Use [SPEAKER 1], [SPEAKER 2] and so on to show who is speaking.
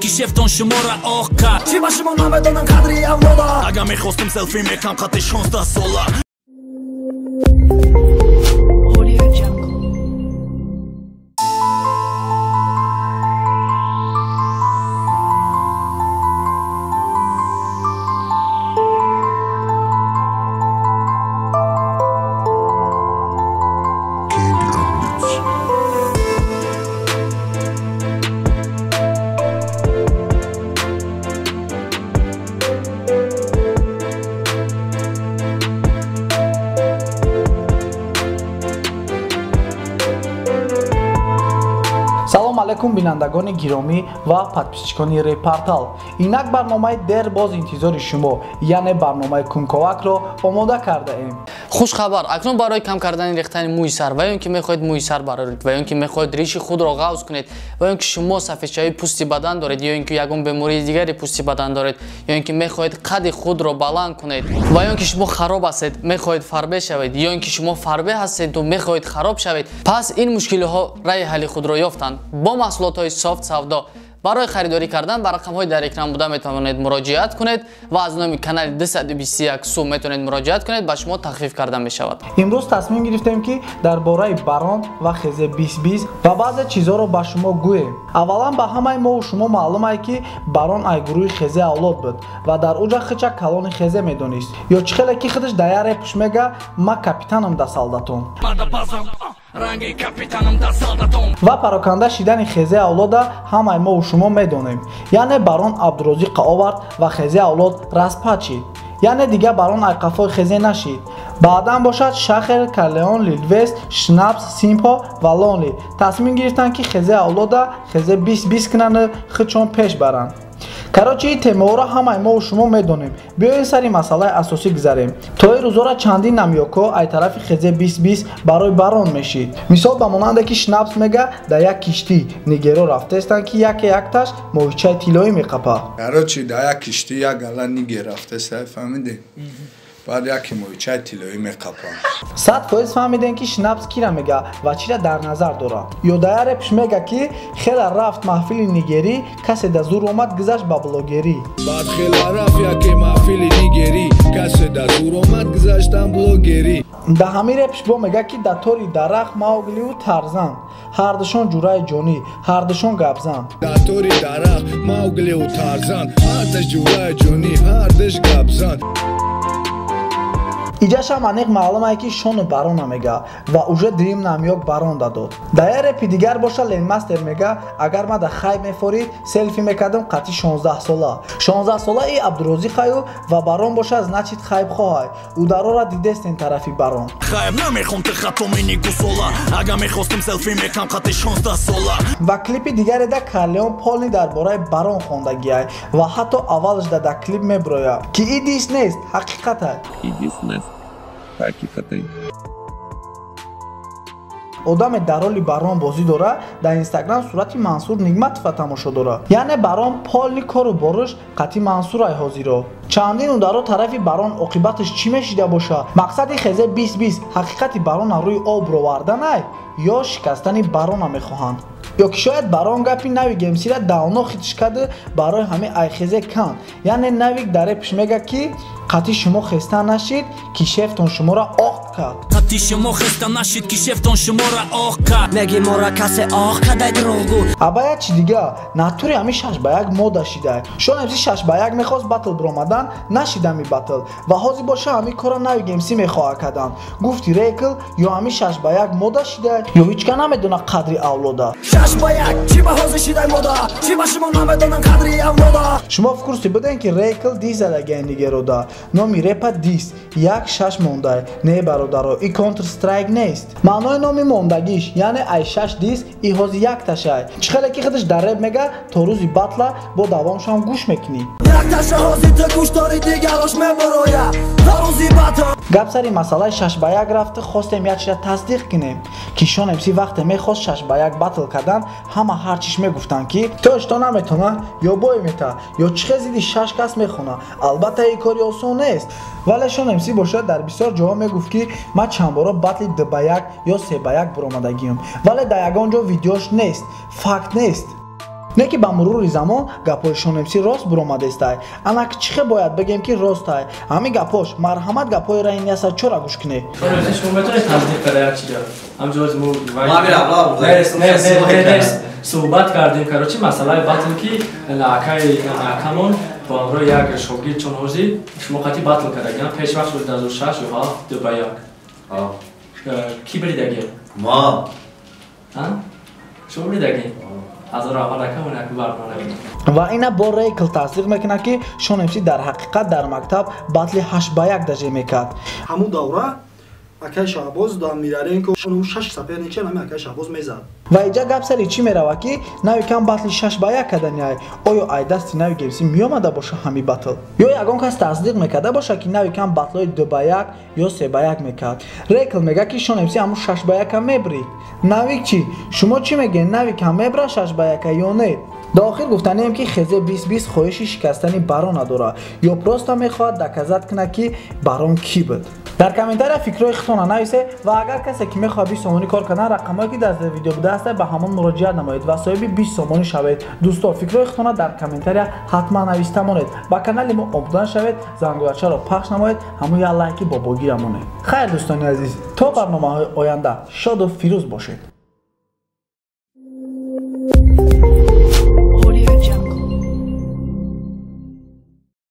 [SPEAKER 1] Ки шефтон шуморо оқ кард.
[SPEAKER 2] Чӣ ба шумо намедонам қадри авлода.
[SPEAKER 1] Агар мехостем селфи мекам қати 16 сола.
[SPEAKER 3] Audio Jungle.
[SPEAKER 4] Салом алейкум бинандагони гиромӣ ва подписчикони Репортал. Инак барномаи дер боз интизори шумо, яъне барномаи кунковакро омода кардаем.
[SPEAKER 5] Хушхабар, акнун барои кам кардани рехтани мӯи сар ва ё ин ки мехоҳед мӯи сар бароред ва ё ин ки мехоҳед риши худро ғавз кунед ва ё ин ки шумо сафедшавии пӯсти бадан доред ё ин ки ягон бемории дигари пӯсти бадан доред ё ин ки мехоҳед қади худро баланд кунед ва ё ин ки шумо хароб ҳастед, мехоҳед фарбе шавед ё ин ки шумо фарбе ҳастеду мехоҳед хароб шавед, пас ин мушкилиҳо раъи ҳалли худро ёфтанд. Бо маҳсулотҳои софт савдо барои харидорӣ кардан ба рақамҳои дар экран буда метавонед муроҷиат кунед ва аз номи канали 221 сум метавонед муроҷиат кунед, ба шумо тахфиф карда мешавад.
[SPEAKER 4] Имрӯз тасмим гирифтем, ки дар бораи Барон ва Хезе 2020 ва баъзе чизҳоро ба шумо гӯем. Аввалан ба ҳамаи мову шумо маълум ай, ки Барон ай гурӯҳи Хезе авлод буд ва дар уҷа хича калони Хезе медонист. Ё чӣ хеле ки худаш дар як репш мега: «Ма капитанам да солдатон».
[SPEAKER 1] Ранги капитанам да солдатон.
[SPEAKER 4] Ва пароканда шидани Хезе авлода ҳамаи мову шумо медонем. Яъне Барон Абдурозиққа овард ва Хезе авлод распад шид. Яъне дигар Барон айқафои Хезе нашид. Баъдан бошад Шахер, Карлеон, Лилвес, Шнапс, Симпо ва Лонли тасмим гирифтанд, ки Хезе авлода Хезе 2020 кунанду худшон пеш баранд. Короче, ин темаҳоро ҳамаи мову шумо медонем. Биёед сари масъалаи асосӣ гузарем. То ин рӯзора чандин намёкҳо ай тарафи Хезе 2020 барои Барон мешид. Мисол ба монанде ки Шнапс мега, дар як киштӣ нигеро рафтаестанд, ки яке якташ моҳичаи тиллоӣ меқапа.
[SPEAKER 6] Короче, дар як киштӣ як гала нигер рафтеста, фаҳмидӣ? Баъд яке моҳичаи тиллоӣ меқапа.
[SPEAKER 4] 100% фаҳмидем, ки Шнапс кира мега ва чира дар назар дорад. Ё дар як репш мега, ки хела рафт маҳфили нигерӣ, касе да зур омад, гузашт ба блогерӣ.
[SPEAKER 6] Баъд хела рафт яке маҳфили нигерӣ, касе да зур омад, гузаштан блогерӣ.
[SPEAKER 4] Дар ҳамин репш бо мега, ки дар тори дарахт Мауглиу Тарзан, ҳардушон ҷураи ҷонӣ, ҳардушон гапзан.
[SPEAKER 6] Дар тори дарахт Мауглиу Тарзан, ҳардаш ҷураи ҷонӣ, ҳардаш гапзан.
[SPEAKER 4] Иҷашам аниқ маълум ай, ки Шону Барона мега ва уже дуюм намёк Барон дадод. Дар як репи дигар боша Ленмастер мега: «Агар ма да хайб мефорид, селфи мекардам қати 16 сола». 16 сола и Абдурозиқаю ва Барон боша, значит, хайбхоҳай. Ударора дидестен тарафи Барон.
[SPEAKER 1] Хайб намехом, ты хато мини гусола. Агар мехостем селфи мекам қати 16 сола.
[SPEAKER 4] Ва клипи дигаре да Карлеон полный дар бораи Барон хондагиай ва ҳатто аввалаш да клип меброяд, ки и дис нест, ҳақиқатай.
[SPEAKER 7] Ҳақиқатай.
[SPEAKER 4] Одаме дар роли Барон бозӣ дора, дар Инстаграм сурати Мансур Нигматова тамошо дорад. Яъне Барон полный кору боруш қати Мансурай ҳозиро. Чандин ударо тарафи Барон, оқибаташ чӣ мешида боша? Мақсади Хезе 2020 ҳақиқати Барона рӯи об роварданай ё шикастани Барона мехоҳанд? Ё ки шояд Барон гапи Нави Гемсира давно хитш карду, барои ҳамин айхезе кан. Яъне Навик дар репш мега, ки қати шумо хеста нашид, ки шефтон шуморо оқ кард.
[SPEAKER 1] Қати шумо хеста нашид, ки шефтон шуморо оқ кард.
[SPEAKER 2] Меги мора касе оқ кадай, дурӯғгӯ.
[SPEAKER 4] Аба як чи дига, натури ҳамин шаш ба як мода шидай. Шон МС шаш ба як мехост батл биромадан, нашидами батл ва ҳозир боша ҳамин кора Нави Гемсӣ мехоҳад кардан. Гуфти рекл, ё ҳамин шаш ба як мода шидай, ё ҳеҷ ка намедона қадри авлода.
[SPEAKER 2] Шаш ба як чӣ ба ҳозир шидай мода? Чӣ ба шумо намедонам қадри авлода?
[SPEAKER 4] Шумо в курсе будем, ки рекл дис задагаи нигерода? Номи репа дис як шаш мондай. Не, бародаро, и Контр Страйк нест. Маънои номи мондагиш, яъне ай шаш дис и ҳозир якташай. Чӣ хеле ки худаш дар реп мега, то рӯзи батла бо давомшам гӯш мекунӣ.
[SPEAKER 2] Якташа ҳозир ту гӯш дори, дигарош мебароя то рӯзи батл.
[SPEAKER 4] Гап сари масъалаи шаш ба як рафта, хостем як чиза тасдиқ кунем, ки Шон МС вақте мехост шаш ба як батл кардан, ҳама ҳар чиш мегуфтанд, ки то что наметона, ё бой мета, ё чӣ хел зидди шаш кас мехона. Албатта, ин кори осон нест, вале Шон МС бошад дар бисёр ҷоҳо мегуфт, ки ман чанд бора батли ду ба як ё се ба як буромадагиам, вале дар ягон ҷо видеош нест, факт нест. Не ки ба мурури замон гапҳои Шон МС рост буромадестай. Анак чихе бояд бигем, ки ростай ҳамин гапҳош? Марҳамат, гапҳои Раин 104 гӯш кунед.
[SPEAKER 7] Шумо метавонед тасдиқ карда як чиза? Ҳамҷоз мо суҳбат кардем, короче, масъалаи батл, ки акай акамон бо ҳамроҳи як шогирд, чун ҳозир шумо қатъи батл кардагиам пеш вақт шуд, 2006 ё 7, 2 ба 1 ки бридаги?
[SPEAKER 8] Ма.
[SPEAKER 7] Шумо бридаги?
[SPEAKER 4] Ва ина бо Рейкл тасдиқ мекунад, ки Шон МС дар ҳақиқат дар мактаб батли 8 ба 1 даже мекард.
[SPEAKER 9] Ҳамун давра акай Шаҳбоз дар Мираренко шаш соперник ҳами акай Шаҳбоз мезад.
[SPEAKER 4] Ва иҷа гап сари чӣ меравад, ки Нави кам батли 6 ба 1 кардани. Оё ай дасти Нави ГМС меомада боша ҳами батл, ё ягон кас тасдиқ мекарда боша, ки Нави кам батлҳои 2 ба 1 ё 3 ба 1 мекард? Рейкл мега, ки Шон МС ҳамун 6 ба 1-а мебрид. Навик чӣ? Шумо чӣ мегӯед, Нави кам мебра 6 ба 1-а ё не? До охир гуфтанием, ки Хезе 20 20 хоҳиши шикастани Барона дорад ё просто мехоҳад доказать кунад, ки Барон кӣ буд. Дар комментария фикрҳои худтонро нависе ва агар касе ки мехоҳад 20 сомонӣ кор кардан, рақамҳое ки дар зери видео будааст, ба ҳамон муроҷиат намоед ва соҳиби 20 сомонӣ шавед. Дӯсто, фикрҳои худтонро дар комментария ҳатман нависта монед, ба канали мо обуна шавед, зангулачаро пахш намоед, ҳамун як лайки бобогира монед. Хайр, дӯстони азиз, то барномаҳои оянда шоду фирӯз бошед.